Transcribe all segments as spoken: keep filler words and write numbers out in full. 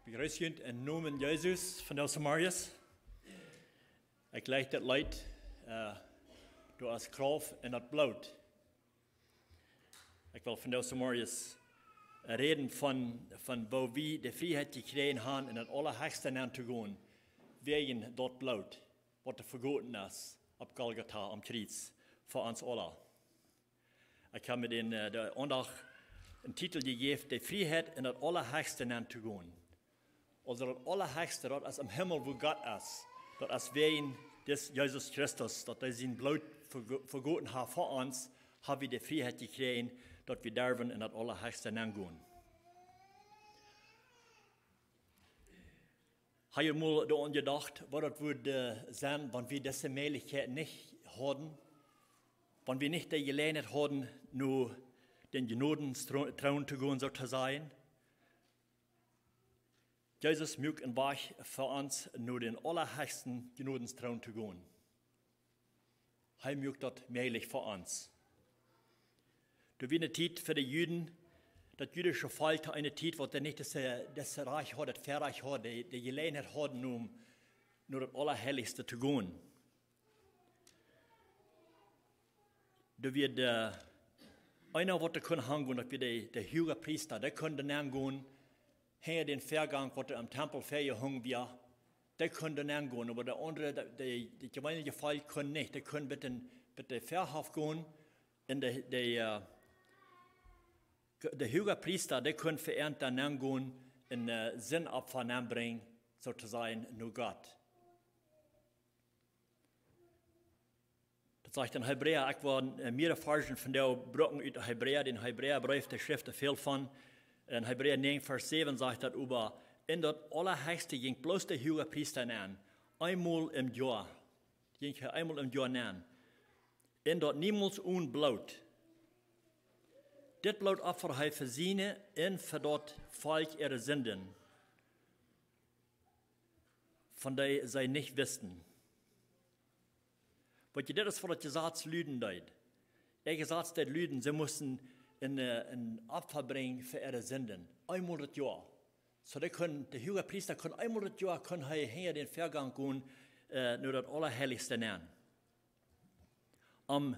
Ekj jreess junt em Nomen Jesus von de Samarias. Ekj jleich daut Leet, äh, doa es Krauft en daut Bloot. Ekj well von de Samarias räden von, von woo wie de Frieheit jekjräajen haben, en daut Aulahechste nenn to gonen, wäajen daut Bloot, waut doa vegoten es opp Golgata aum Kjriez fa ons aula. Ekj hab mie dän, äh, de Aundacht een Titel jejäft: De Frieheit en daut Aulahechste nenn to gonen. Aulsoo daut Aulahechste, daut es em Himmel, wua Gott es. Daut es wäajen dis Jesus Christus, daut hee sien Bloot vego-, vegoten haft fa ons, hab wie de Frieheit jekjräajen, daut wie derwen en daut Aulahechste nenn gonen. Hab jie mol doaraun jedocht, waut daut wudd, äh, sennen, wan wie dise Mäajlichkjeit nich hauden? Wan wie nich de Jeläajenheit hauden, no dän Jnodentro-, Troon to gonen, soo to sajen? Jesus muak een Wajch fa ons, no dän aulahechsten Jnodentroon to gonen. Hee muak daut mäajlich fa ons. Doa wia eene Tiet fa de Juden, daut jüdische Volkj haud eene Tiet, waut dee nich daut, daut Rajcht haud, daut Väarajcht haud, de, de Jeläajenheit haud, om no daut Aulaheilichste to gonen. Doa wia de, eena, waut doa kunn hangonen, daut wia de, de Huagepriesta, dee kunn doa nenn gonen, hinja dän Väagank, waut doa em Tempel väajehongen wia, dee kunn doa nenn gonen, oba de aundre, de, de, de jeweenelje Volkj kunn nich, dee kunn bat dän, bat dän Väahoff gonen, un de, de, äh, de Huagepriesta, dee kunn fa an doa nenn gonen un, äh, Sindopfa nenn brinjen, soo to sajen, no Gott. Daut sajcht en Hebräa, ekj well, äh, mea Varzen von dee brucken ut Hebräa, dän Hebräabreef, dee schrift doa väl von. En Hebräa näajen, Varsch säwen sajcht daut: Oba en daut Aulahechste jinkj bloos de Huagepriesta nenn, eemol em Joa. Jinkj hee eemol em Joa nenn. Un daut niemols onen Bloot. Dit Bloot opfad hee fa siene un fa daut Volkj äare Sinden, von dee see nich wisten. Weet jie, dit es waut daut Jesaz luden deed. Äa Jesaz deed luden, see musten een, äh, een Opfa brinjen fa äare Sinden. Eemol daut Joa. Soo, dee kunn, de Huagepriesta kunn eemol daut Joa, kunn hee hinja dän Väagank gonen, äh, no daut Aulaheilichste nenn. Om,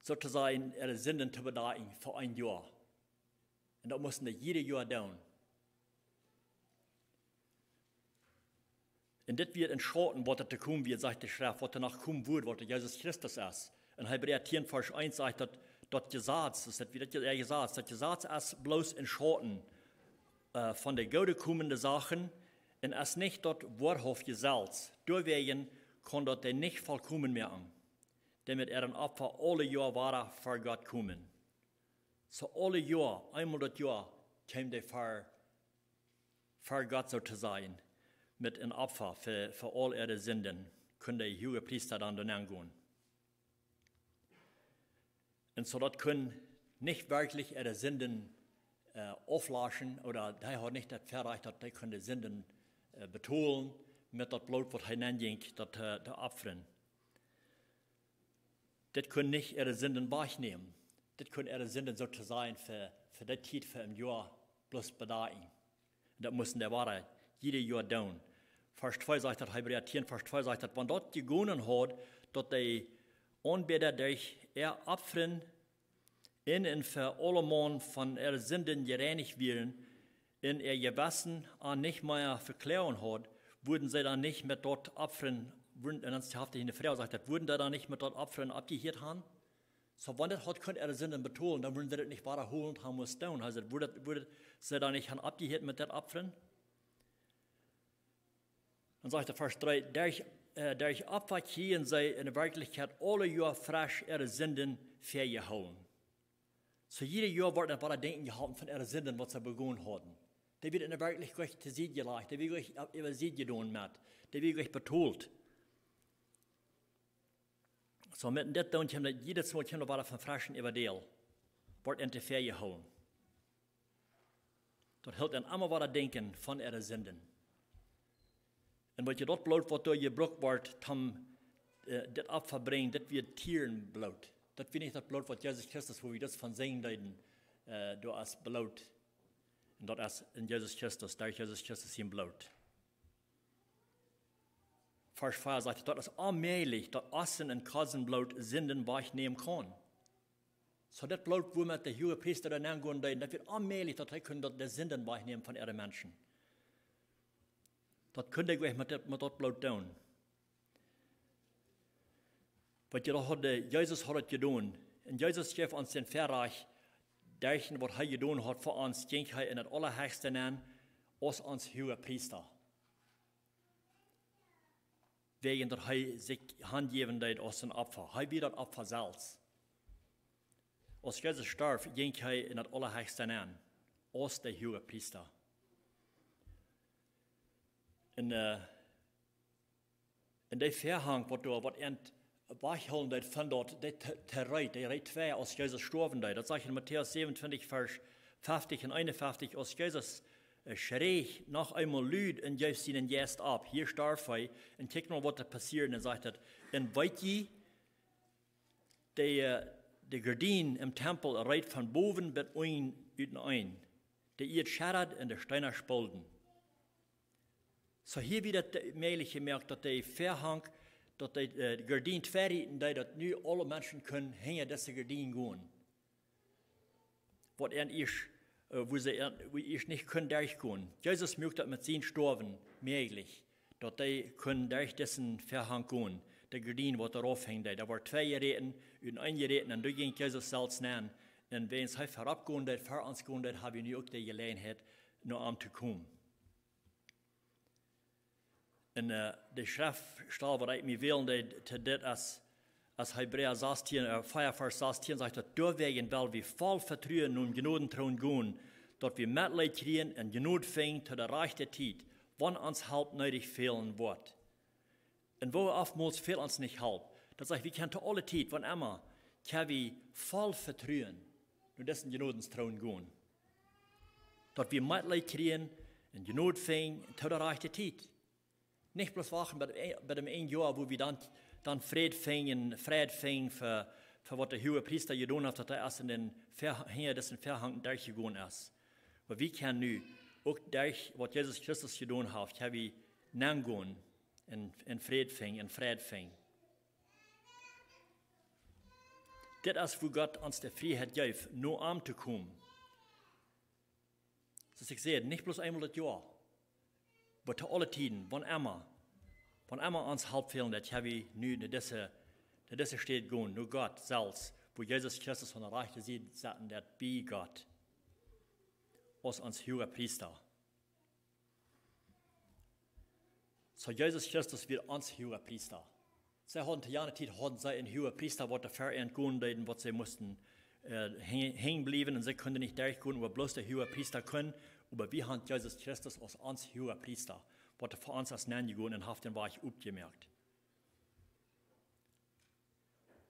soo to sajen, äare Sinden to bedakjen fa een Joa. Un daut musten dee jieda Joa doonen. Un dit wia een Schauten, waut doa to komen wia, sajcht de Schreft, waut doa noch komen wudd, waut Jesus Christus es. En Hebräa tieen, Varsch eent sajcht daut, daut Jesaz, daut wia daut Je-, äh, Jesaz, daut Jesaz es bloos een Schauten, äh, von de goode komende Sachen un es nich daut woarhauftje Jesaz. Doawäajen kaun daut dee nich vollkomen moaken, dee met äaren Opfa aule Joa wada ver Gott komen. Soo aule Joa, eemol daut Joa, kjeem dee ver, ver Gott, soo to sajen, met een Opfa fa, fa aul äare Sinden, kunn de Huagepriesta dan doa nenn gonen. Un soo daut kunn nich werkjlich äare Sinden, äh, aufwaschen, ooda hee haud nich daut Väarajcht, daut hee kunn de Sinden, äh, betolen met daut Bloot, waut hee nenn jinkj, daut, äh, to opfren. Dit kunn nich äare Sinden wajchnämen. Dit kunn äare Sinden, soo to sajen, fa, fa dee Tiet, fa een Joa bloos bedakjen. Un daut musten dee wada jieda Joa doonen. Varsch twee sajcht daut, Hebräa tieen, Varsch twee sajcht daut, wan daut jegonen haud, daut de Aunbäda derch äa Opfren en un fa aulemaun von äare Sinden jereinicht wieren, un äa Jewessen an nich mea vekloagen haud, wudden see dan nich met daut Opfren, wudden, un dan haft hee eene Froag, sajcht daut, wudden see dan nich met daut Opfren oppjehieet haben? Soo, wan daut haud kunt äare Sinden betolen, dan wudden see daut nich wadaholen haben musst doonen. Hee sajcht, wudd daut, wudd see dan nich haben oppjehieet met daut Opfren? Dan sajcht de Varsch dree, derch, äh, derch Opfa kjrieejen see en Werkjlichkjeit aule Joa fresch äare Sinden väajehoolen. Soo jieda Joa worden wada Denkjen jeholpen von äare Sinden, waut see begonen hauden. Dee wieren werkjlich jlikj to Sied jelajcht, dee wieren jlikj äwa Sied jedonen met, dee wieren jlikj betolt. Soo met dit doonen, kjeem daut jiedet Mol, kjeem daut wada von fresch äwa däl, wort an to väajehoolen. Daut hilt an emma wada denkjen von äare Sinden. Un weet jie, daut Bloot, waut doa jebrukt wort, om, äh, dit Opfa brinjen, daut wia Tierenbloot. Daut wia nich daut Bloot, waut Jesus Christus, woo wie daut von sinjen deeden, äh, doa aus Bloot. Un daut es en Jesus Christus, derch Jesus Christus sien Bloot. Varsch vea sajcht, daut es onmäajlich, daut Ossen un Kossenbloot Sinden wajchnämen kaun. Soo daut Bloot, wua met de Huagepriesta doa nengonen deed, daut wia onmäajlich, daut hee kunn daut de Sinden wajchnämen von äare Menschen. Daut kunn hee nich met daut, met daut Bloot doonen. Waut je daut haud, Jesus haud daut jedonen. Un Jesus jeef ons dän Väarajcht, derch waut hee jedonen haud fa ons, jinkj hee en daut Aulahechste nenn aus ons Huagepriesta. Wäajen daut hee sikj hanjäwen deed aus een Opfa. Hee wia daut Opfa selfst. Aus Jesus storf, jinkj hee en daut Aulahechste nenn, aus de Huagepriesta. Un, äh, un de Väahank, waut doa, waut an wajchhoolen deed von daut, dee t-, t-, reet, dee reet twei, aus Jesus stoawen deed. Daut sajcht en Matäus säwenuntwintich, Varsch feftich un eenunfeftich, aus Jesus, äh, schreech noch eemol lud un jeef sienen Jeist opp. Hia storf hee. Un kjikj mol, waut doa passieed. Un sajcht daut, un weet jie, de, äh, de Gardien em Tempel reet von bowen bat unjen uteneen. De Ieed scheddad un de Steena spolden. Soo hia wia daut, äh, mäajlich jemoakt, daut de Väahank, daut de, äh, Gardien twei rieten deed, daut nu aule Menschen kunnen hinja dise Gardien gonen. Waut an ieescht, äh, wua see an, wua ieescht nich kunnen derchgonen. Jesus muak daut met sien Stoawen mäajlich, daut dee kunnen derch disen Väahank gonen, de Gardien, waut doa rauf hinj deed. Doa wort twei jeräten, uteneen jeräten, un doa jinkj Jesus selfst nenn. Un wäajens hee verop gonen deed, ver ons gonen deed, hab wie nu uk de Jeläajenheit, no am to komen. Un, äh, de Schreftstaul, waut ekj mie wälen deed, to dit es, es Hebräa sastieen, äh, vea Varsch sastieen, sajcht daut: "Doawäajen well wie voll Vetruen nom Jnodentroon gonen, daut wie Metleet kjrieen un Jnod finjen to de rajchte Tiet, wan ons Help needich fälen woat." Un woo oftmols fält ons nich Help. Daut sajcht, wie kjennen to aule Tiet, wan emma, kjenn wie voll Vetruen no disen Jnodentroon gonen. Daut wie Metleet kjrieen un Jnod finjen to de rajchte Tiet. Nich bloos wachten bat, bat däm een Joa, wua wie dan, dan Fräd finjen, Fräd finjen fa, fa waut de Huagepriesta jedonen haft, daut hee aus en dän Väa-, hinja disen Väahank derchjegonen es. Oba wie kjennen nu uk derch waut Jesus Christus jedonen haft, kjenn wie nengonen un, un Fräd finjen, un Fräd finjen. Dit es, wua Gott ons de Frieheit jeft, no am to komen. Soo aus ekj säd, nich bloos eemol daut Joa, oba to aule Tieden, wan emma, wan emma ons Help fälen deit, kjenn wie nu no dise, no dise Städ gonen, no Gott selfst, wua Jesus Christus aun de rajchte Sied saut, daut bie Gott, aus ons Huagepriesta. Soo Jesus Christus wia ons Huagepriesta. See hauden to jane Tiet hauden see een Huagepriesta, waut doa fa an gonen deed, waut see musten, äh, hen-, henjen bliewen, un see kunnen nich derchgonen, oba bloos de Huagepriesta kunn. Oba wie haben Jesus Christus aus ons Huagepriesta, waut doa fa ons es nenjegonen un haft dän Wajch opjemoakt.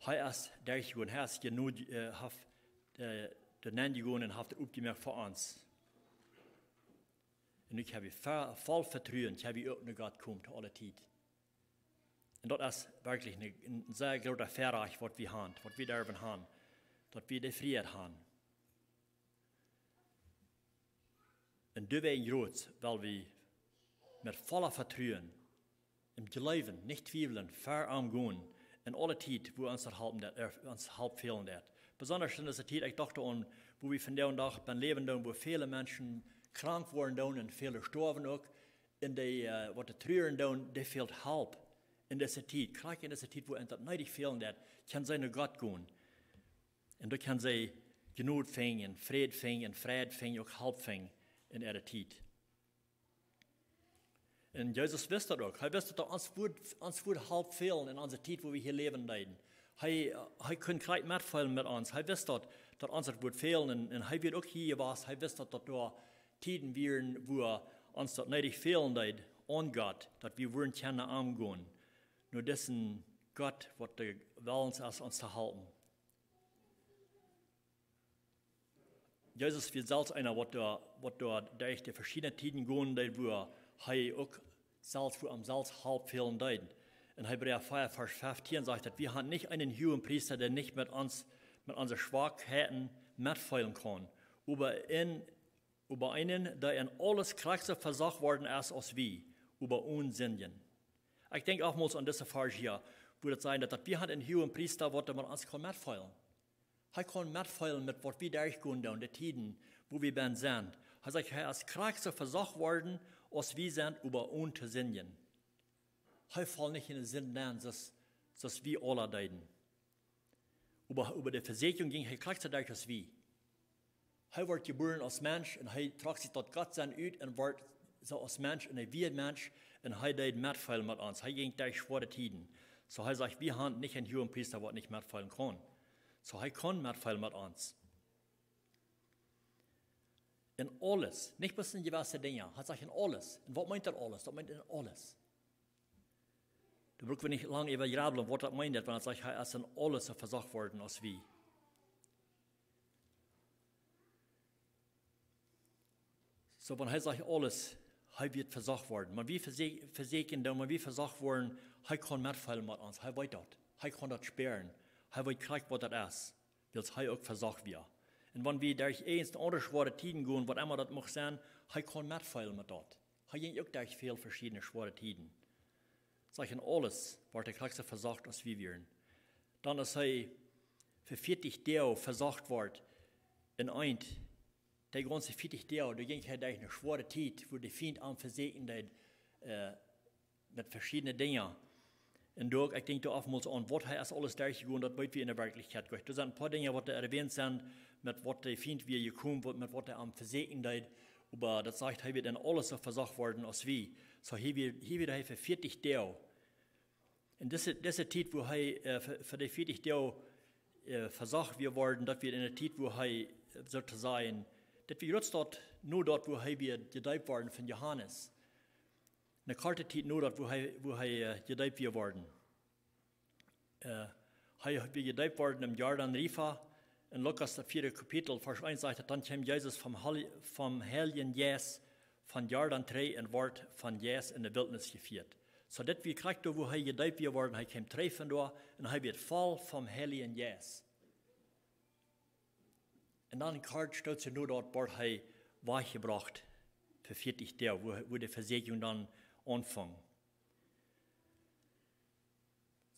Hee es derchjegonen, hee es Jnod, äh, haft, äh, doa nenjegonen un haft et opjemoakt fa ons. Un nu kjenn wie ve-, voll Vetruen, kjenn wie uk no Gott komen to aule Tiet. Un daut es werkjlich een, een sea groota Väarajcht, waut wie haben, waut wie derwen haben, daut wie de Frieheit haben. Un doawäajen jrod well wie met volla Vetruen, em Jleewen, nich twiewlen, ver am gonen, en aule Tiet, wua ons daut halpen deit, äh, ons Help fälen deit. Besonda en dise Tiet, ekj docht aun, wua wie vondoag dän Dach bie läwen doonen, wua väle Menschen krank woaren doonen un väle stoawen uk. Un dee, äh, waut doa truren doonen, dee fält Help en dise Tiet. Krakjt en dise Tiet, wua an daut needich fälen deit, kjennen see no Gott gonen. Un doa kjennen see Jnod finjen, Fräd finjen, Frieheit finjen, uk Help finjen en äare Tiet. Un Jesus wist daut uk. Hee wist, daut ons wudd, ons wudd Help fälen en onse Tiet, wua wie hia läwen deeden. Hee, hee kunn krakjt metfeelen met ons. Hee wist daut, daut ons daut wudd fälen. Un, un hee wia uk hia jewast. Hee wist daut, daut doa Tieden wieren, wua ons daut needich fälen deed aun Gott, daut wie wudden kjennen aungonen. No disen Gott, waut de Wellen es, ons to halpen. Jesus wia selfst eena, waut doa, waut doa derch de veschiedne Tieden gonen deed, wua hee uk selfst, wua am selfst Help fälen deed. En Hebräa vea, Varsch feftieen sajcht daut: "Wie haben nich eenen Huagepriesta, dee nich met ons, met onse Schwakheiten metfeelen kaun, oba en Oba eenen, dee en aules krakjt soo vesocht worden es aus wie, oba one Sinden. Ekj denkj oftmols aun dise Varsch hia, wua daut sajcht, daut, daut wie haben eenen huagen Priesta, waut met ons kaun metfeelen. Hee kaun metfeelen met waut wie derchgonen doonen, de Tieden, wua wie bennen sent. Hee sajcht, hee es krakjt soo vesocht worden aus wie sent, oba one to sindjen. Hee foll nich enne Sind nenn, soo aus, soo aus wie aula deeden. Oba, oba de Vesieekjunk jinkj hee krakjt soo derch aus wie. Hee wort jebuaren aus Mensch un hee trock sikj daut Gott sennen ut un wort soo aus Mensch un hee wia Mensch un hee deed metfeelen met ons. Hee jinkj derch schwoare Tieden. Soo hee sajcht, wie haben nich eenen huagen Priesta, waut nich metfeelen kaun. Soo hee kaun metfeelen met ons. En aules, nich bloos en jewesse Dinja. Hee sajcht en aules. Un waut meent daut aules? Daut meent en aules. Doa bruck wie nich lang äwa jrabblen, waut daut meent, wan hee sajcht, hee es en aules soo vesocht worden aus wie. Soo, wan hee sajcht aules, hee wia vesocht worden. Wan wie vesocht, vesocht doonen, wan wie vesocht woaren, hee kaun metfeelen met ons. Hee weet daut. Hee kaun daut spieren. Hee weet krakjt, waut daut es. Wiels hee uk vesocht wia. Un wan wie derch eent ooda aundre schwoare Tieden gonen, waut emma daut mucht sennen, hee kaun metfeelen met daut. Hee jinkj uk derch väl veschiedne schwoare Tieden. Sajcht, en aules wort hee krakjt soo vesocht aus wie wieren. Dan, aus hee fa vieetich Doag vesocht wort, en eent, dee gaunze vieetich Doag, doa jinkj hee derch eene schwoare Tiet, wua de Fient am vesocht deed, äh, met veschiedne Dinja. Un doa, ekj denkj doa oftmols aun, waut hee es aules derchjegonen, daut weet wie enne Werkjlichkjeit goanich. Doa sent een poa Dinja, waut doa erwähnt sent, met waut de Fient wia jekomen, waut, met waut hee am vesocht deed. Oba daut sajcht, hee wia en aules soo vesocht worden aus wie. Soo hee wia, hee wia hee fa vieetich Doag. En dise, dise Tiet, wua hee, äh, fa, fa de vieetich Doag, äh, vesocht wia worden, daut wia enne Tiet, wua hee, äh, soo to sajen, daut wia krakjt daut, no daut, wua hee wia jedeept worden von Johanes. Eene korte Tiet no daut, wua hee, wua hee, äh, jedeept wia worden. Äh, hee wia jedeept worden em Jordan River. En Lukas, daut vieede Kapitel, Varsch eent sajcht daut, dan kjeem Jesus vom Heil-, vom Heiljen Jeist von Jordan trigj un wort vom Jeist enne Wiltnis jefieet. Soo daut wia krakjt doa, wua hee jedeept wia worden, hee kjeem trigj von doa un hee wia voll vom Heiljen Jeist. Un dan kort stoot no daut wort hee wajchjebrocht fa vieetich Doag, wua, wua de Vesoakjunk dan aunfunk.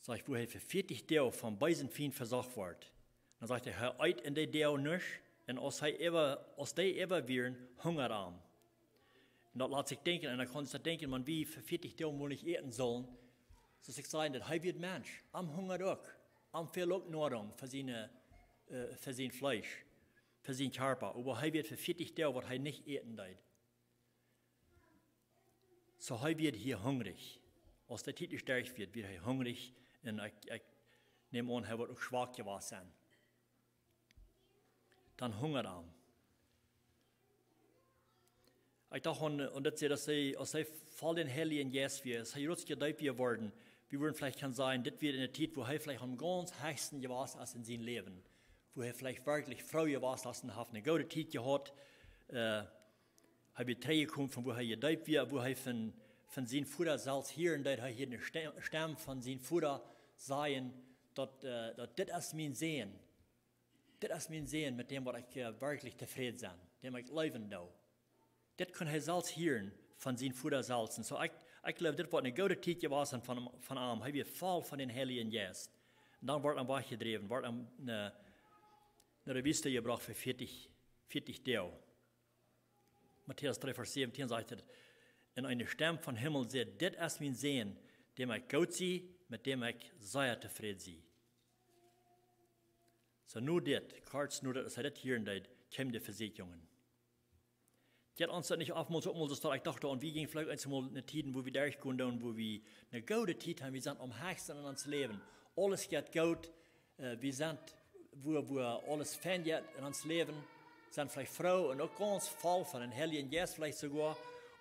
Sajcht, wua hee fa vieetich Doag vom beesen Fient vesocht wort. Dan sajcht hee, hee eet en dee Doag nuscht, un aus hee äwa, aus dee äwa wieren, hungad am. Un daut lat sikj denkjen, un dan kaun sikj denkjen, wan wie fa vieetich Doag mol nich äten sullen, soo aus ekj säd, daut hee wia Mensch, am hungad uk, am fäld uk Noarunk fa sien, äh, fa sien Fleesch, fa sien Kjarpa, oba hee wia fa vieetich Doag, waut hee nich äten deed. Soo hee wia hia hungrich. Aus de Tiet nich derch wia, wia hee hungrich. Un ekj, ekj näm aun, hee woat uk schwak jewast sennen. Dan hungad am. Ekj docht aun, aun daut see, daut see, aus see voll dän Heiljen Jeist wia, aus hee rutsch jedeept wia worden, wie wudden veleicht kjennen sajen, dit wia enne Tiet, wua hee veleicht aum gaunz hechsten jewast es en sien Läwen. Wua hee veleicht werkjlich froo jewast es un haft eene goode Tiet jehaut. Äh, Hee wia trigjjekomen von wua hee jedeept wia, wua hee von, von sien Voda selfst hieren deed, hee hieed eene Ste-, Stemm von sien Voda sajen, daut, äh, daut dit es mien Sän. Dit es mien Sän, met däm waut ekj, äh, werkjlich tofräd sie, däm ekj leewen doo. Dit kunn hee selfst hieren von sien Voda selfst. Un soo, ekj, ekj jleew, dit wia eene goode Tiet jewast von, von am. Hee wia voll von dän Heiljen Jeist. Un dan wort hee wajchjedräwen, wort hee, äh, no de Wüste jebrocht fa vieetich, vieetich Doag. Matäus dree, Varsch säwentieen sajcht et, un eene Stemm vom Himmel säd: "Dit es mien Sän, däm ekj goot sie, met däm ekj sea tofräd sie." Soo, nu dit, kort nu dit, aus hee dit hieren deed, kjeemen de Vesoakjungen. Jeit ons daut nich oftmols uk mol soo, daut ekj docht, un wie jinjen veleicht eensmol enne Tieden, wua wie derchgonen doonen, wua wie eene goode Tiet haben, wie sent aum hechsten en ons Läwen. Aules jeit goot, äh, wie sent, wua, wua aules fein jeit en ons Läwen, sent veleicht froo un uk gaunz voll von dän Heiljen Jeist veleicht soogoa.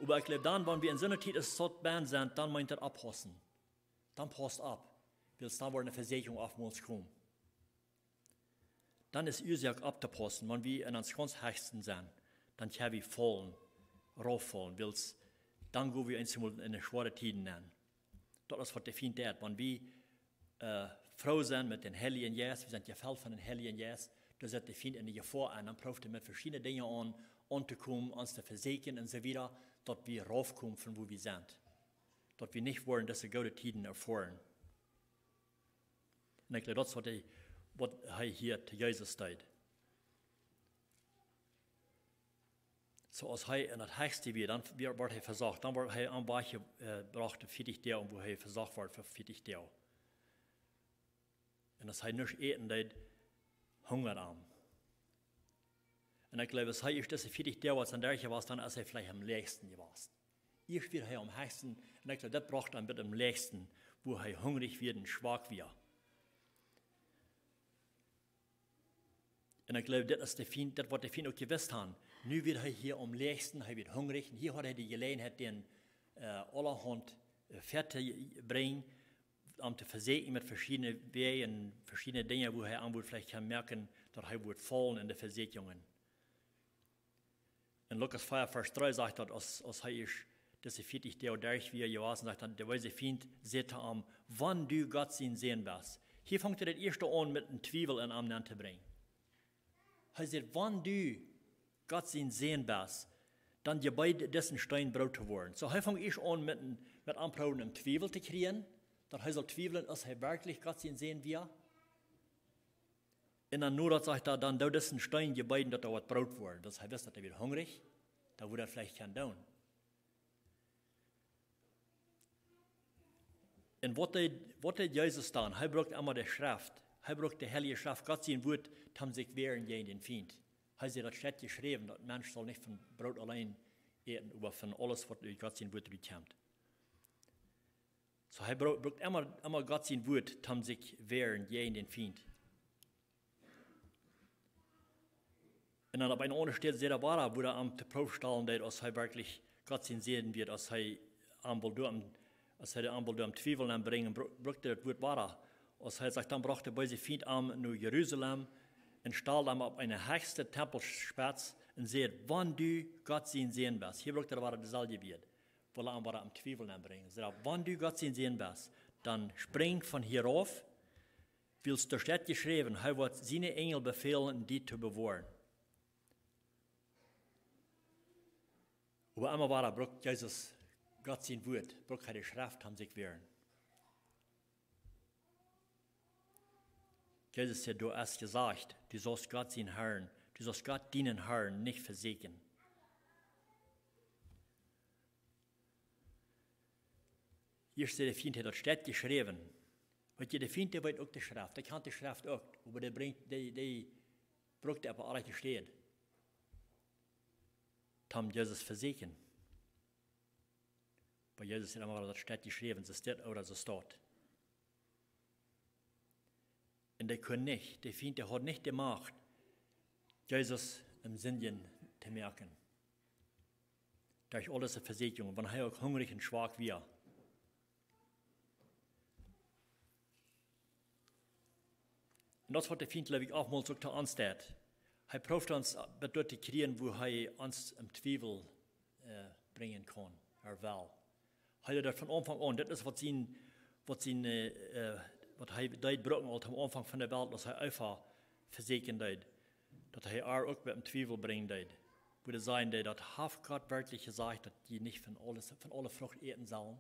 Oba ekj jleew dan, wan wie en soone Tiet aus daut bennen sent, dan meent daut oppaussen. Dan pausst opp, wiels dan woat eene Vesoakjunk oftmols komen. Dan es Uasoak opptopaussen, wan wie en ons gaunz hechsten sent, dan kjenn wie faulen, rauffaulen, wiels dan go wie eensmol enne schwoare Tieden nenn. Daut es waut de Fient deit, wan wie, äh, froo sent met dän Heiljen Jeist, wie sent jefelt von dän Heiljen Jeist, Doa sett de Fient enne Jefoa aun, dan proowt hee met veschiedne Dinja aun, auntokomen, ons to vesieekjen un soo wieda, daut wie raufkomen von wua wie sent. Daut wie nich woaren dise goode Tieden erfoaren. Un ekj jleew, daut es waut hee, waut hee hia to Jesus deed. Soo aus hee en daut hechste wia, dan wia, wort hee vesocht. Dan wort hee aum Wajch, äh, brocht hee vieetich Doag, wua hee vesocht wort fa vieetich Doag. Un aus hee nuscht äten deed, hungad am. Un ekj jleew, aus hee ieescht dise vieetich Doag, aus hee doa wia, dan es hee veleicht aum läachsten jewast. Ieescht wia hee aum hechsten, un ekj jleew, daut brocht am bat aum läachsten, wua hee hungrich wia un schwak wia. Un ekj jleew, daut es de Fient, daut waut de Fient uk jewist haud. Nu wia hee hia aum läachsten, hee wia hungrich, un hia haud hee de Jeläajenheit, dän, äh, aulahaunt, äh, väa to brinjen, am to vesieekjen met veschiedne Wäaj un veschiedne Dinja, wua hee am wudd veleicht kjennen moaken, daut hee wudd faulen en de Vesieekjungen. En Lukas vea, Varsch dree sajcht daut, aus, aus hee ieescht dise vieetich Doag derch wia jewast, sajcht daut, de beese Fient säd to am: "Wan du Gott sien Sän best." Hia fangt hee daut ieeschte aun met een Twiewel en am nenntobrinjen. Hee sajcht: "Wan du Gott sien Sän best, dan jebeed disen Steen Broot to woaren." Soo, hee fangt ieescht aun met een, met am proowen een Twiewel to kjrieen, daut hee saul twiewlen, aus hee werkjlich Gott sien Sän wia. Un dan nu daut sajcht hee, dan doo disen Steen jebeeden, daut doa waut Broot woat. Daut hee wist, daut hee wia hungrich, dan wudd hee veleicht kjennen doonen. Un waut deed, waut deed Jesus dan? Hee brukt emma de Schreft. Hee brukt de Heilje Schreft, Gott sien Wuat, toom sikj wäaren jäajen dän Fient. Hee säd, daut steit jeschräwen, daut Mensch saul nich von Broot auleen äten, oba von aules, waut ut Gott sien Wuat rutkjemt. Soo, hee bru-, brukt emma, emma Gott sien Wuat, toom sikj wäaren jäajen dän Fient. Un dan opp eene aundre Städ sajcht hee wada, wua hee am to Proow stalen deed, aus hee werkjlich Gott sien Sän wia, aus hee am wull doonen, aus hee am wull doonen Twiewel nenbrinjen, bru-, brukt hee daut Wuat wada. Aus hee sajcht, dan brocht de beese Fient am no Jerusalem un stald am opp eene hechste Tempelspetz un säd: "Wan du Gott sien Sän best." Hia brukt hee wada daut selwje Wuat. Wull hee am wada aum Twiewel nenbrinjen. Sajcht hee: "Wan du Gott sien Sän best, dan sprinj von hia auf, wiels doa steit jeschräwen, hee woat siene Enjel befälen, die to bewoaren." Oba emma wada brukt Jesus Gott sien Wuat, brukt hee de Schreft, toom sikj wäaren. Jesus säd: "Du hast jesajcht, du saust Gott sien Herrn, du saust Gott dienen Herrn nich vesieekjen." Hia sajcht de Fient, daut steit jeschräwen. Weetst, de Fient, dee weet uk de Schreft, dee kjant de Schreft uk, oba dee brinjt, dee, dee brukt opp de rajchte Städ, toom Jesus vesieekjen. Bie Jesus sajcht hee emma, daut steit jeschräwen, soo steit ooda soo steit. Un dee kunn nich, de Fient, dee haud nich de Macht, Jesus em Sindjen to moaken. Derch aul dise Vesieekjungen, wan hee uk hungrich un schwak wia. Un daut es waut de Fient, jleew ekj, oftmols uk to ons deit. Hee proowt ons bat doa to kjrieen, wua hee ons em Twiewel, äh, brinjen kaun, ooda well. Hee deed daut von Aunfank aun. Daut es waut sien, waut sien, äh, äh, waut hee deed brucken aul aum Aunfank von de Welt, aus hee Eva vesieekjen deed. Daut hee äa uk met een Twiewel brinjen deed. Wua hee sajen deed, daut: "Haft Gott werkjlich jesajcht, daut jie nich von aules, von aule Frucht äten sellen?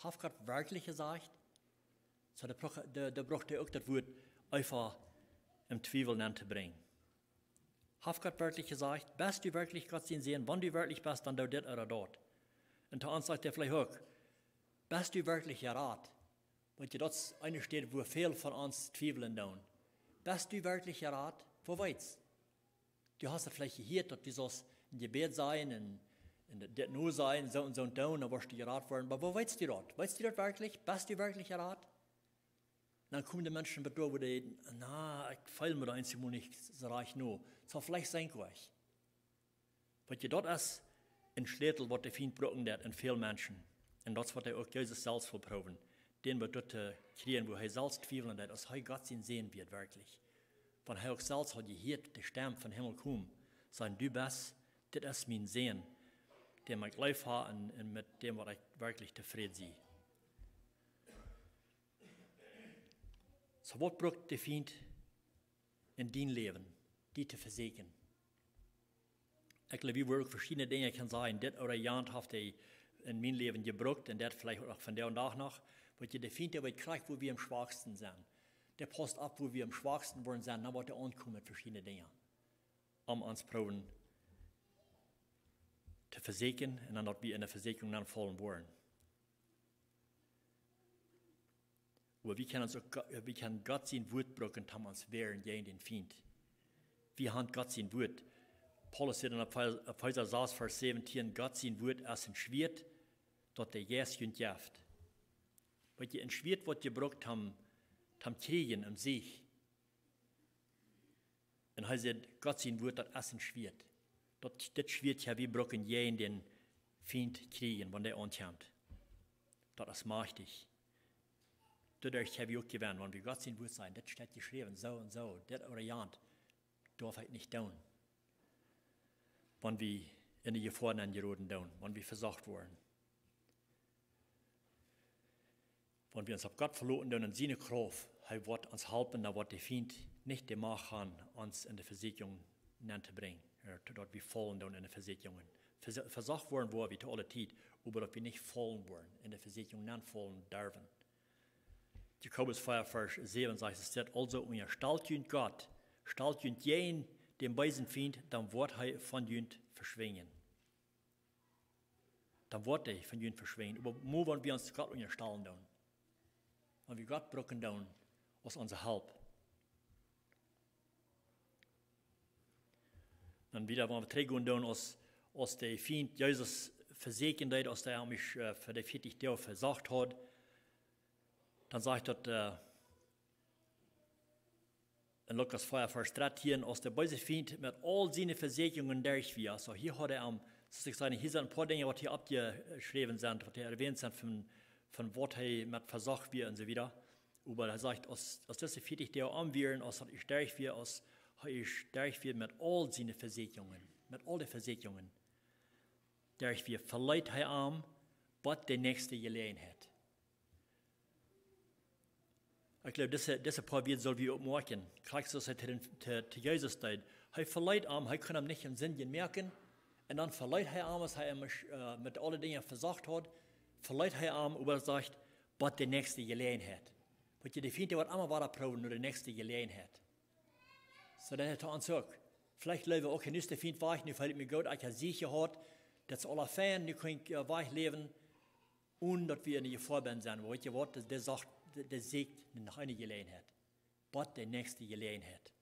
Haft Gott werkjlich jesajcht?" Soo, dee bruck, dee, dee brukt uk daut Wuat Eva em Twiewel nenntobrinjen. "Haft Gott werkjlich jesajcht? Best du werkjlich Gott sien Sän? Wan du werkjlich best, dan doo dit ooda daut." Un to ons sajcht hee veleicht uk: "Best du werkjlich jerat?" Weetst, daut es eene Städ, wua väl von ons twiewlen doonen. "Best du werkjlich jerat? Woo weetst? Du hast daut veleicht jehieet, daut du saust een Jebäd sajen un, un dit nu sajen, soo un soo doonen, dan woascht du jerat woaren. Oba woo weetst du daut? Weetst du daut werkjlich? Best du werkjlich jerat?" Dan komen de Menschen bat doa, wua dee: "Na, ekj feel mie doa eensjemol nich soo rajcht no. Saul veleicht sennen, ekj." Weetst, daut es een Schlätel, waut de Fient brucken deit en väl Menschen. Un daut es waut hee uk Jesus selfst well proowen. Dän bat doa to kjrieen, wua hee selfst twiewlen deit, aus hee Gott sien Sän wia werkjlich. Wan hee uk selfst haud jehieet de Stemm vom Himmel komen, sajen: "Du best, dit es mien Sän, dän ekj leef hab un, un met däm waut ekj werkjlich tofräd sie." Soo, waut brukt de Fient en dien Läwen? die to versieekjen. Ekj jleew, wie woaren uk veschiedne Dinja kjennen sajen, dit ooda jant haft hee en mien Läwen jebrukt un daut veleicht uk vondoag dän Dach noch. Wiels de Fient, dee weet krakjt, wua wie aum schwaksten sent. Dee pausst opp, wua wie aum schwaksten woaren sennen, dan woat hee aunkomen met veschiedne Dinja, om ons proowen to versieekjen un dan daut wie enne Versieekjunk dan faulen woaren. Oba wie kjennen ons uk Go-, wie kjennen Gott sien Wuat brucken, om ons to wäaren jäajen dän Fient. Wie haben Gott sien Wuat. Paulus sajcht en Efeesa, Efeesa sas, Varsch säwentieen: "Gott sien Wuat es een Schwieet, daut de Jeist junt jeft." Weet jie, een Schwieet woat jebrukt om, om Kjrieej, om Sieg. Un hee sajcht, Gott sien Wuat, daut es een Schwieet. Daut, dit Schwieet, jo, wie brucken jäajen dän Fient kjrieejen, wan dee aunkjemt. Daut es majchtich. Doaderch kjenn wie uk jewennen, wan wie Gott sien Wuat sajen, dit steit jeschräwen, soo un soo, dit ooda jant, darf ekj nich doonen. Wan wie enne Jefoa jeroden doonen, wan wie vesocht woaren. Wan wie ons opp Gott veloten doonen un siene Krauft, hee woat ons halpen, dan woat de Fient nich de Macht haben, ons enne Versieekjunk nenntobrinjen, jo, to daut wie faulen doonen enne Versieekjungen. Vers-, vesocht woaren woa wie to aule Tiet, oba daut wie nich faulen woaren, enne Versieekjunk nenfaulen derwen. Jakobus vea, Varsch säwen sajcht, et steit: "Aulsoo unjastalt junt Gott, stalt junt jäajen dän beesen Fient, dan woat hee von junt veschwinjen." Dan woat hee von junt veschwinjen. Oba mau wan wie ons Gott unjastalen doonen. Wan wie Gott brucken doonen aus onse Help. Dan wada, wan wie trigjgonen doonen, aus, aus de Fient Jesus versieekjen deed, aus hee am, äh, fa de vieetich Doag vesocht haud, dan sajcht daut, äh, en Lukas vea, Varsch dartieen: "Aus de beese Fient met aul siene Versieekjungen derch wia." Soo, hia haud hee am, soo aus ekj säd, hia sent een poa Dinja, waut hia oppjeschräwen sent, waut hia erwähnt sent von, von waut hee met vesocht wia un soo wieda. Oba hee sajcht, aus, aus dise vieetich Doag om wieren, aus hee derch wia, aus hee derch wia met aul siene Versieekjungen, met aul de Versieekjungen derch wia, veleet hee am bat de näakjste Jeläajenheit. Ekj jleew, dise, dise poa Wieed sell wie uk moakjen. Krakjt soo aus hee to dän, to, to Jesus deed. Hee veleet am, hee kunn am nich en Sind moakjen. Un dan veleet hee am, aus hee am, äh, met aule Dinja vesocht haud, veleet hee am, oba sajcht, bat de näakjste Jeläajenheit. Wiels de Fient, dee woat emma wada proowen no de näakjste Jeläajenheit. Soo, daut es to ons uk. Veleicht läwen wie uk, nu es de Fient wajch, nu feel ekj mie goot, ekj hab Sieg jehaut, daut es aula fein, nu kaun ekj, äh, wajch läwen, onen daut wie enne Jefoa bennen sent. Oba weet jie waut, dee, dee sajcht, dee, dee sieekjt no eene Jeläajenheit. Bat de näakjste Jeläajenheit.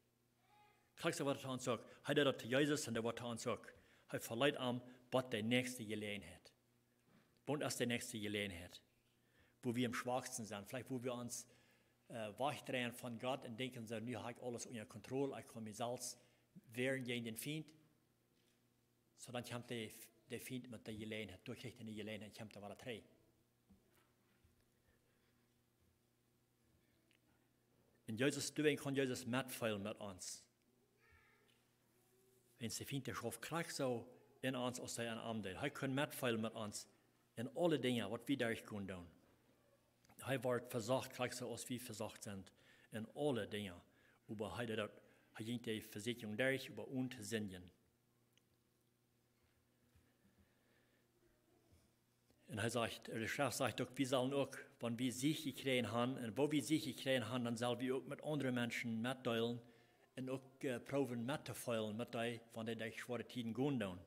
Krakjt soo woat et to ons uk. Hee deed daut to Jesus un daut woat to ons uk. Hee veleet am bat de näakjste Jeläajenheit. Waut es de näakjste Jeläajenheit? Wua wie aum schwaksten sent. Veleicht wua wie ons, äh, wajchdreien von Gott un denkjen soo, nu hab ekj aules unja Kontroll, ekj kaun mie selfst wäaren jäajen dän Fient. Soo, dan kjemt de, de Fient met de Jeläajenheit, doa kjricht hee eene Jeläajenheit, kjemt hee wada trigj. Un Jesus, doawäajen kaun Jesus metfeelen met ons. Wiels de Fient, dee schauft krakjt soo en ons aus hee en am deed. Hee kaun metfeelen met ons en aule Dinja, waut wie derchgonen doonen. Hee woat vesocht, krakjt soo aus wie vesocht sent en aule Dinja. Oba hee deed daut, hee jinkj de Versieekjunk derch, oba onen to sindjen. Un hee sajcht, de Schreft sajcht uk, wie sellen uk, wan wie Sieg jekjräajen haben, un wua wie Sieg jekjräajen haben, dan sell wie uk met aundre Menschen metdeelen un uk, äh, proowen mettofeelen met dee, wan dee derch schwoare Tieden gonen doonen.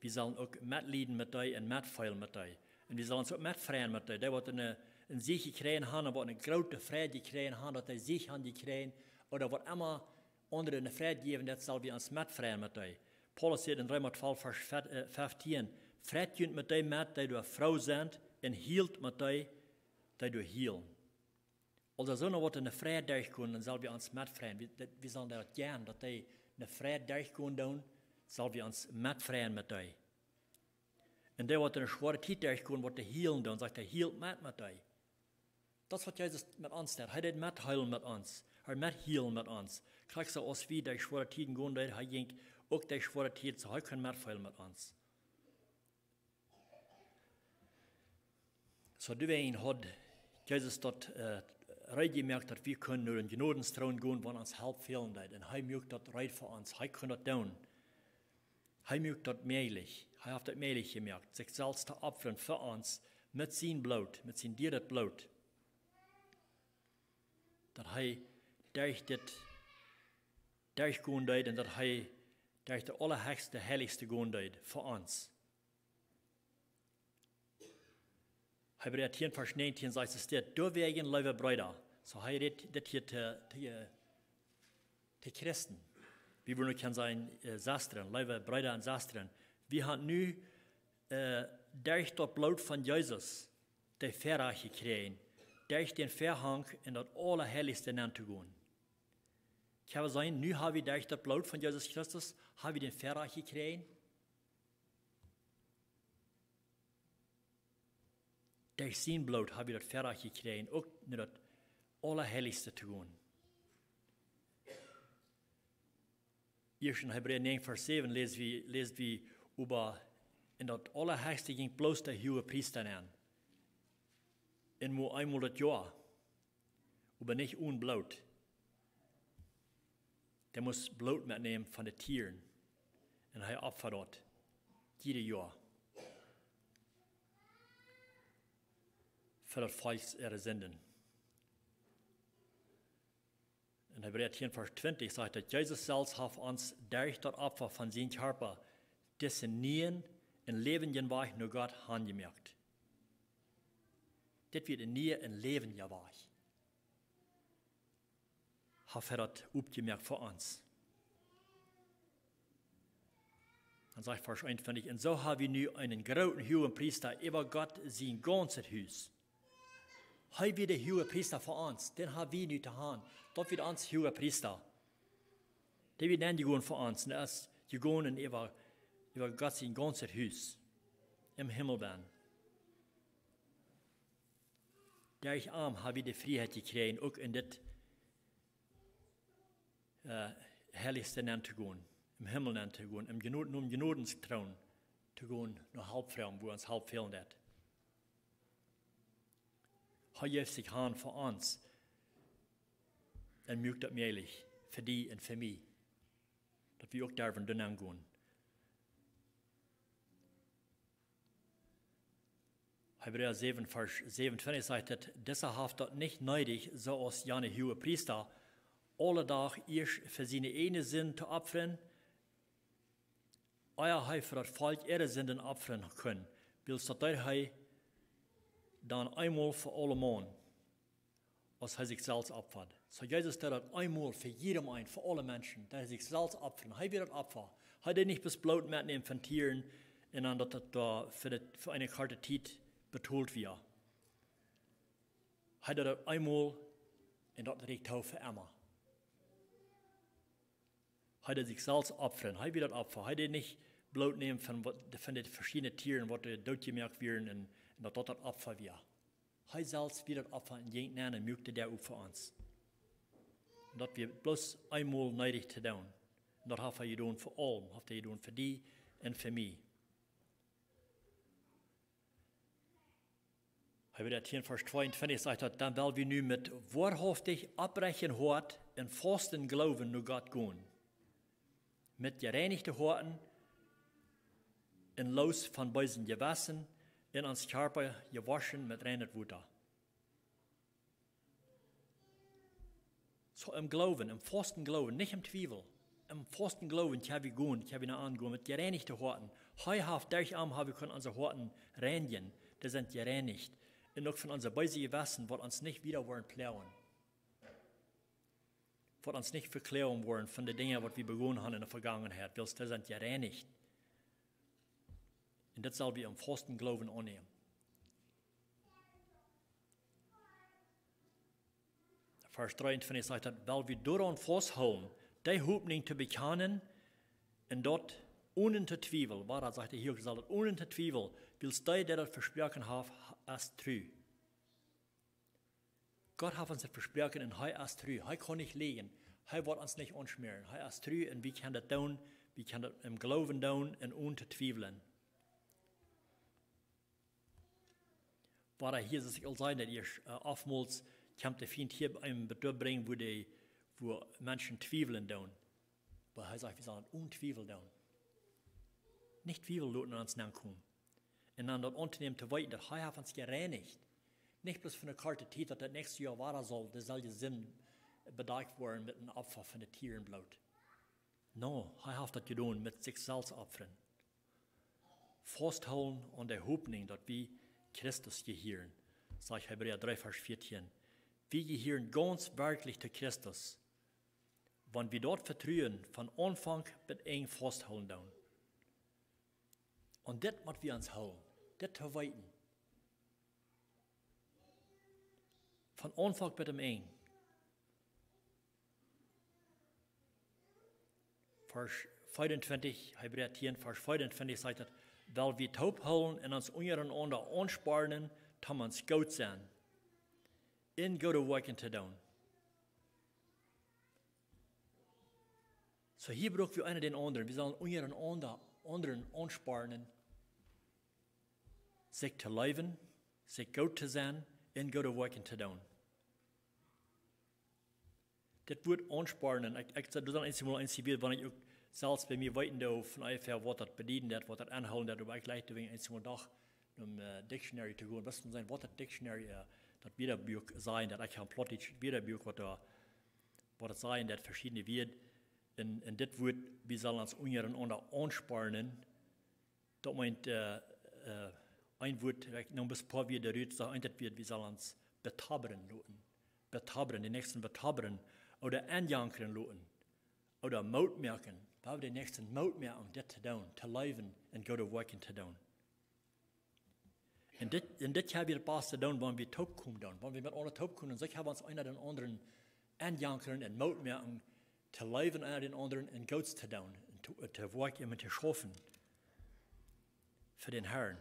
Wie sellen uk metlieden met dee un metfeelen met dee. Un wie sellen ons uk metfreien met dee. Dee waut een, een Sieg jekjräajen haben, waut eene groote Freid jekjräajen haben, daut dee Sieg haben jekjräajen, ooda waut emma aundre eene Freid jäwen, daut sell wie ons metfreien met dee. Paulus sajcht en Reema twalf, Varsch, äh, feftieen: "Freit junt met dee met, dee doa froo sent, un hielt met dee, dee doa hielen." Aulsoo, soone waut eene Freid derchgonen, dan sell wie ons metfreien. Wie, daut, wie sellen daut jieren, daut dee eene Freid derchgonen doonen, sell wie ons metfreien met dee. Un dee waut eene schwoare Tiet derchgonen, waut dee hielen doonen, sajcht hee: "Hielt met, met dee." Daut es waut Jesus met ons deed. Hee deed methielen met ons. Hee methielen met ons. Krakjt soo aus wie derch schwoare Tieden gonen deeden, hee jinkj uk derch schwoare Tieden, soo hee kunn methielen met ons. Soo, doawäajen haud Jesus daut, äh, reed jemoakt, daut wie kunnen no dän Jnodenstroon gonen, wan ons Help fälen deed. Un hee muak daut reed fa ons. Hee kunn daut doonen. Hee muak daut mäajlich. Hee haft daut mäajlich jemoakt, sikj selfst to opfren fa ons met sien Bloot, met sien dieret Bloot. Daut hee derch dit derchgonen deed un daut hee derch daut aulahechste, heilichste gonen deed fa ons. Hebräa tieen, Varsch näajentieen sajcht et dit: Doawäajen, leewe Breeda. Soo, hee rät dit hia to, to, to Christen. Wie wudden uk kjennen sajen, äh, Sestren, leewe Breeda un Sestren. Wie haben nu, äh, derch daut Bloot von Jesus de Väarajcht jekjräajen, derch dän Väahank en daut Aulaheilichste nenn to gonen. Kjenn wie sajen, nu hab wie derch daut Bloot von Jesus Christus, hab wie dän Väarajcht jekjräajen? Derch sien Bloot hab wie daut Väarajcht jekjräajen, uk no daut Aulaheilichste to gonen. Ieescht en Hebräa näajen, Varsch säwen läs wie, läs wie äwa, en daut Aulaheilichste jinkj bloos de Huagepriesta nenn. Un mau eemol daut Joa. Oba nich onen Bloot. Dee must Bloot metnämen von de Tieren. Un hee opfad daut jieda Joa fa daut Volkj äare Sinden. En Hebräa tieen, Varsch twintich sajcht daut: Jesus selfst haft ons derch daut Opfa von sien Kjarpa disen nieen un läwendjen Wajch no Gott han jemoakt. Dit wia een niea un läwendja Wajch. Haft hee daut opjemoakt fa ons. Dan sajcht Varsch eenuntwintich: Un soo hab wie nu eenen grooten Huagepriesta äwa Gott sien gaunzet Hus. Hee wia de Huagepriesta fa ons, dän hab wie nu to han. Daut wia ons Huagepriesta. Dee wia dan jegonen fa ons, un hee es jegonen äwa, äwa Gott sien gaunzet Hus em Himmel benn. Derch am hab wie de Frieheit jekjräajen, uk en dit, äh, Heilichste nenn to gonen, em Himmel nenn to gonen, em Jnod-, nom Jnodenstroon to gonen, no Help froagen, wua ons Help fälen deit. Hee jeef sikj han fa ons un muak daut mäajlich fa die un fa mie, daut wie uk derwen doa nenn gonen. Hebräa säwen, Varsch säwenuntwintich sajcht et: Disa haft daut nich needich, soo aus jane Huagepriesta, aule Doag ieescht fa siene ieejne Sind to opfren, ea hee fa daut Volkj äare Sinden opfren kunn, wiels daut deed hee dan eemol fa aule Mol, aus hee sikj selfst opfad. Soo Jesus deed daut eemol fa jiedem eenen, fa aule Menschen, daut hee sikj selfst opfad. Hee wia daut Opfa. Hee deed nich bloos Bloot metnämen von Tieren un dan daut daut doa fa de, fa eene korte Tiet betolt wia. Hee deed daut eemol un daut rieekjt too fa emma. Hee deed sikj selfst opfren. Hee wia daut Opfa. Hee deed nich Bloot nämen von waut, von de veschiedne Tieren, waut doot jemoakt wieren un, un daut daut daut Opfa wia. Hee selfst wia daut Opfa un jinkj nenn un muak de Däa op fa ons. Un daut wia bloos eemol needich to doonen. Un daut haft hee jedonen fa aulem, haft hee jedonen fa die un fa mie. Hebräa tieen, Varsch tweeuntwintich sajcht daut: Dan well wie nu met woarhauftich, opprechten Hoat un vollen Gloowen no Gott gonen, met jereinichte Hoaten un loos von beesen Jewessen, un ons Kjarpa jewoschen met reinet Wota. Soo em Gloowen, em vollen Gloowen, nich em Twiewel. Em vollen Gloowen kjenn wie gonen, kjenn wie no am gonen met jereinichte Hoaten. Hee haft, derch am hab wie kunnen onse Hoaten reinjen. Dee sent jereinicht. Un uk von onse beese Jewessen, waut ons nich wada woaren ploagen. Waut ons nich vekloagen woaren von de Dinja, waut wie begonen haben en de Vegangenheit. Wiels dee sent jereinicht. Un daut sell wie em vollen Gloowen aunnämen. Varsch dreeuntwintich sajcht daut: Well wie doaraun fausthoolen, dee Hopninj to bekjanen, un daut onen to twiewlen. Wada sajcht hee hia uk, sell daut onen to twiewlen, wiels dee, dee daut vesproaken haft, es tru. Gott haft ons daut vesproaken un hee es tru. Hee kaun nich läajen. Hee woat ons nich aunschmäaren. Hee es tru un wie kjennen daut doonen. Wie kjennen daut em Gloowen doonen un onen to twiewlen. Wada hia, soo aus ekj aul säd, daut ieescht, äh, oftmols Kjemt de Fient hia eenem doa brinjen, wua de, wua Menschen twiewlen doonen. Oba hee sajcht, wie sellen daut onen Twiewel doonen. Nich Twiewel loten aun ons nenkomen. Un dan daut auntonämen to weeten, daut hee haft ons jereinicht. Nich bloos fa eene korte Tiet, daut daut näakjste Joa wada saul deeselwje Sind bedakjt woaren met een Opfa von de Tieren Bloot. No, hee haft daut jedonen met sikj selfst opfren. Fausthoolen aun de Hopninj, daut wie Christus jehieren, sajcht Hebräa dree, Varsch vieetieen. Wie jehieren gaunz werkjlich to Christus, wan wie daut Vetruen von Aunfank bat Enj fausthoolen doonen. Un dit mott wie ons hoolen, dit to weeten. Von Aunfank bat aum Enj. Varsch vieeuntwintich, Hebräa tieen, Varsch vieeuntwintich sajcht daut, wiels wie toop hoolen un ons unjarenaunda aunspornen, toom ons goot sennen, un goode Woakjen to doonen. Soo hia bruck wie eena dän aundren. Wie sellen unjarenaunda, aundren aunspornen, sikj to leewen, sikj goot to sennen un goode Woakjen to doonen. Dit Wuat aunspornen, ekj, ekj, daut es eent mol eent, wan ekj uk selfst bie mie weeten doo von onjefäa waut daut bedieden deit, waut daut aunhoolen deit, oba ekj leew daut eent mol doch, om, äh, dictionary to gonen. Waut es daut Wieedabuak sajen, daut ekj hab een plautdietsch Wieedabuak, waut doa, waut daut sajen deit, veschiedne Wieed. Un, un dit Wuat, wie sellen ons unjarenaunda aunspornen, daut meent, äh, äh, een Wuat, ekj neem bloos een poa Wieed rut, soo eent daut Wieed, wie sellen ons betabbren loten. Betabbren, dän Näakjsten betabbren, ooda aunjankren loten, ooda Moot moaken. Wie haben dän Näakjsten Moot moaken, dit to doonen, to leewen un goode Woakjen to doonen. Un dit, un dit haben wie daut baste doonen, wan wie toopkomen doonen. Wan wie met aundre toopkomen, dan haben wie ons eena dän aundren aunjankren un Moot moaken, to leewen eena dän aundren un Goots to doonen, un to, to woakjen un to schaufen fa dän Herrn.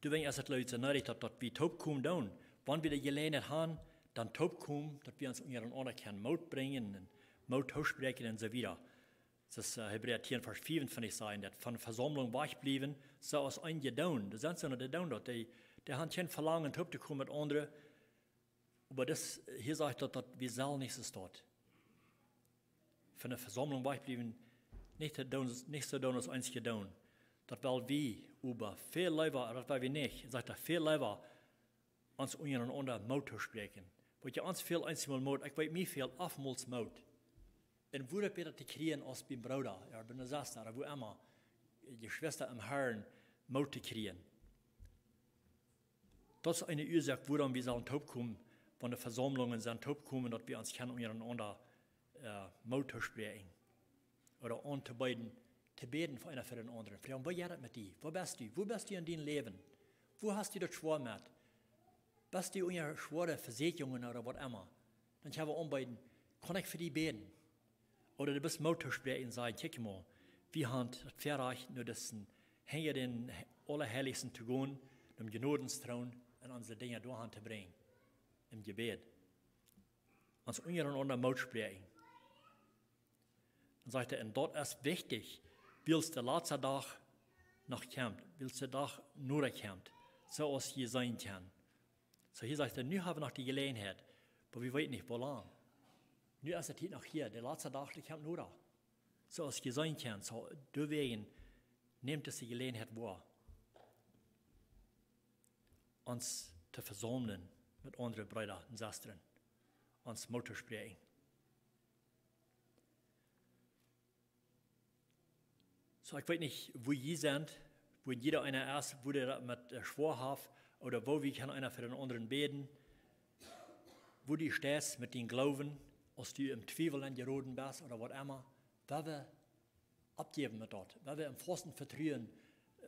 Doawäajen es et, jleew ekj, soo needich, daut, daut wie toopkomen doonen. Wan wie de Jeläajenheit haben, dan toopkomen, daut wie ons unjarenaunda kjennen Moot brinjen un Moot toospräakjen un soo wieda. Daut es, äh, Hebräa tieen, Varsch vea un veatieej sajen, daut von Vesaumlunk wajchbliewen, soo aus eenje doonen. Doa sent see noch, dee doonen daut. Dee, dee haben kjeen Velangen, tooptokomen met aundre. Oba daut, hia sajcht daut, daut wie sellen nich soo staut. Von de Vesaumlunk wajchbliewen, nich to doonen, nich soo doonen aus eenje doonen. Daut well wie, oba väl leewa, daut well wie nich, sajcht hee, väl leewa ons unjarenaunda Moot toospräakjen. Waut je ons väl eensmol Moot, ekj weet, mie väl oftmols Moot. Un woo daut bäta to kjrieen aus biem Brooda, jo, bie eene Sesta, ooda wua emma, Jeschwista em Herrn Moot to kjrieen. Daut es eene Uasoak, wuarom wie sellen toopkomen, wan de Vesaumlungen sent toopkomen, daut wie ons kjennen unjarenaunda, äh, Moot toospräakjen. Ooda auntobeeden, to bäden fa eena fa dän aundren. Froagen, woo jeit et met die? Woo best du? Woo best du en dien Läwen? Woo hast du daut schwoa met? Best du unja schwoare Vesäakjungen ooda waut emma? Dan kjenn wie aunbeeden, kaun ekj fa die bäden? Ooda du best Moot toospräakjen un sajen, kjikj mol, wie haben daut Väarajcht, no disen, hinja dän Aulaheilichsten to gonen, dän Jnodentroon un onse Dinja doa han to brinjen, em Jebäd. Ons unjarenaunda Moot spräakjen. Dan sajcht hee, un daut es wichtich, wiels de latste Dach noch kjemt, wiels de Dach noda kjemt, soo aus jie seenen kjennen. Soo hia sajcht hee, nu hab wie noch de Jeläajenheit, oba wie weeten nich, woo lang. Nu es de Tiet noch hia, de latste Dach, dee kjemt noda. Soo aus jie seenen kjennen, soo doawäajen nämt dise Jeläajenheit woa, ons to vesaumlen met aundre Breeda un Sestren, ons Moot to spräakjen. Soo, ekj weet nich, wua jie sent, wua jieda eena es, wua dee daut met, äh, schwoa haft, ooda woo wie kjennen eena fa dän aundren bäden, wua du steist met dien Gloowen, aus du em Twiewel enjeroden best, ooda waut emma, woa wie oppjäwen met daut, woa wie em vollen Vetruen,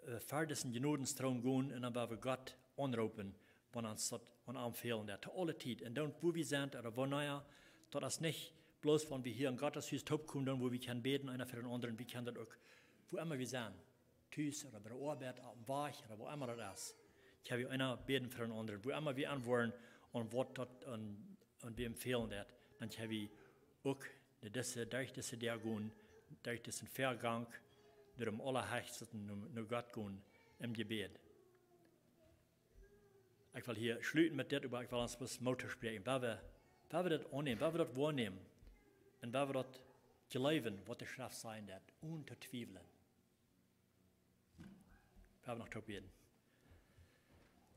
äh, ver disen Jnodentroon gonen un dan woa wie Gott aunroopen, wan ons daut aun am fälen deit, to aule Tiet. Un dan, wua wie sent, ooda wanea, daut es nich bloos, wan wie hia em Gotteshus toopkomen, dan wua wie kjennen bäden, eena fa dän aundren, wie kjennen daut uk, wua emma wie sent, tus ooda bie de Oabeit, oppem Wajch ooda wua emma daut es, kjenn wie eena bäden fa dän aundren, wua emma wie aun woaren, aun waut daut aun, aun wäm fälen deit, dan kjenn wie uk derch dise, derch dise Däa gonen, derch disen Väagank, derch dän Aulahechsten, no, no Gott gonen em Jebäd. Ekj well hia schluten met dit, oba ekj well ons bloos Moot toospräakjen. Wan wie, wan wie daut aunnämen, wan wie daut woanämen un wan wie daut jleewen, waut de Schreft sajen deit, onen to twiewlen. Wie haben noch to bäden.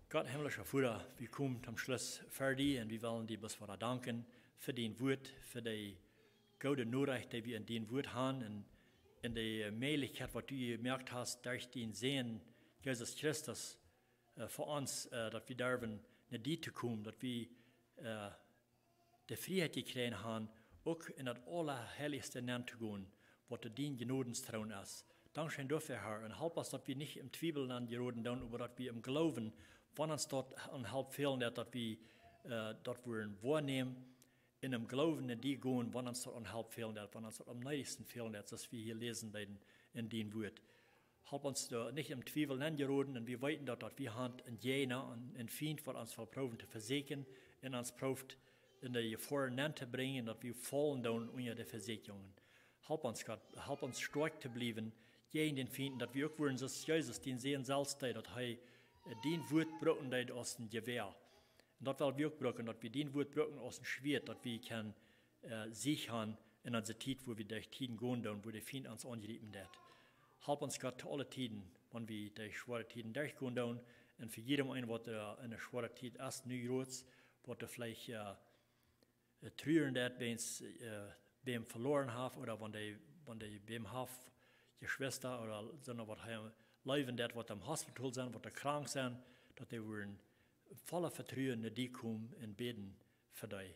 Gott, himmlischa Voda, wie komen toom Schluss ver die un wie wellen die bloos wada danken fa dien Wuat, fa de goode Norecht, dee wie en dien Wuat haben un, un de Mäajlichkjeit, waut du jemoakt hast derch dienen Sän, Jesus Christus, äh, fa ons, äh, daut wie derwen no die to komen, daut wie, äh, de Frieheit jekjräajen haben, uk en daut Aulaheilichste nenn to gonen, waut dien Jnodentroon es. Dankscheen doafäa, Herr, un help ons, daut wie nich em Twiewel nenn jeroden doonen, oba daut wie em Gloowen, wan ons daut aun Help fälen deit, daut wie, äh, daut wudden woanämen, un em Gloowen no die gonen, wan ons daut aun Help fälen deit, wan ons daut aum needichsten fälen deit, soo aus wie hia läsen deeden en dien Wuat. Help ons doa nich em Twiewel nenn jeroden, un wie weeten daut, daut wie haben en Jäajna, en, en Fient, waut ons well proowen to vesieekjen un ons proowt en de Jefoa nenn to brinjen, daut wie faulen doonen unja de Vesieekjungen. Help ons, Gott, help ons stoakj to bliewen jäajen dän Fient, daut wie uk wudden, soo aus Jesus, dien Sän selfst deed, daut hee, äh, dien Wuat brucken deed aus een Jewäa. Un daut well wie uk brucken, daut wie dien Wuat brucken aus een Schwieet, daut wie kjennen, äh, Sieg haben en onse Tiet, wua wie derch Tieden gonen doonen, wua de Fient ons aunjriepen deit. Help ons, Gott, to aule Tieden, wan wie derch schwoare Tieden derchgonen doonen, un fa jieda een, waut, äh, en eene schwoare Tiet es, nu jrods, waut veleicht, äh, äh, truren deit, wan, äh, wäm veloaren haft, ooda wan dee, wan dee wäm haft, Jeschwista ooda sonda waut hee leewen deit, waut em Hospital sent, waut doa krank sent, daut dee wudden voll Vetruen no die komen un bäden fa dee,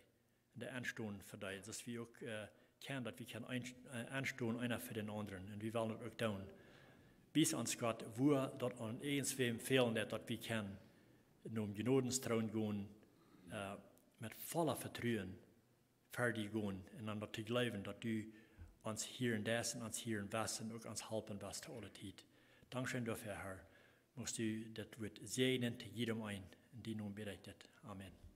un dee enstonen fa dee. Soo aus wie uk, äh, kjennen, daut wie kjennen en-, äh, enstonen, eena fa dän aundren. Un wie wellen daut uk doonen. Wies ons, Gott, wua daut aun irjentwäm fälen deit, daut wie kjennen nom Jnodentroon gonen, äh, met voll Vetruen ver die gonen un aun daut to jleewen, daut du ons hieren deist un ons hieren woascht un uk ons halpen woascht to aule Tiet. Dankscheen doafäa, Herr. Muchst du daut Wuat säajnen to jieda een. En dienen Nomen bäd ekj dit. Amen.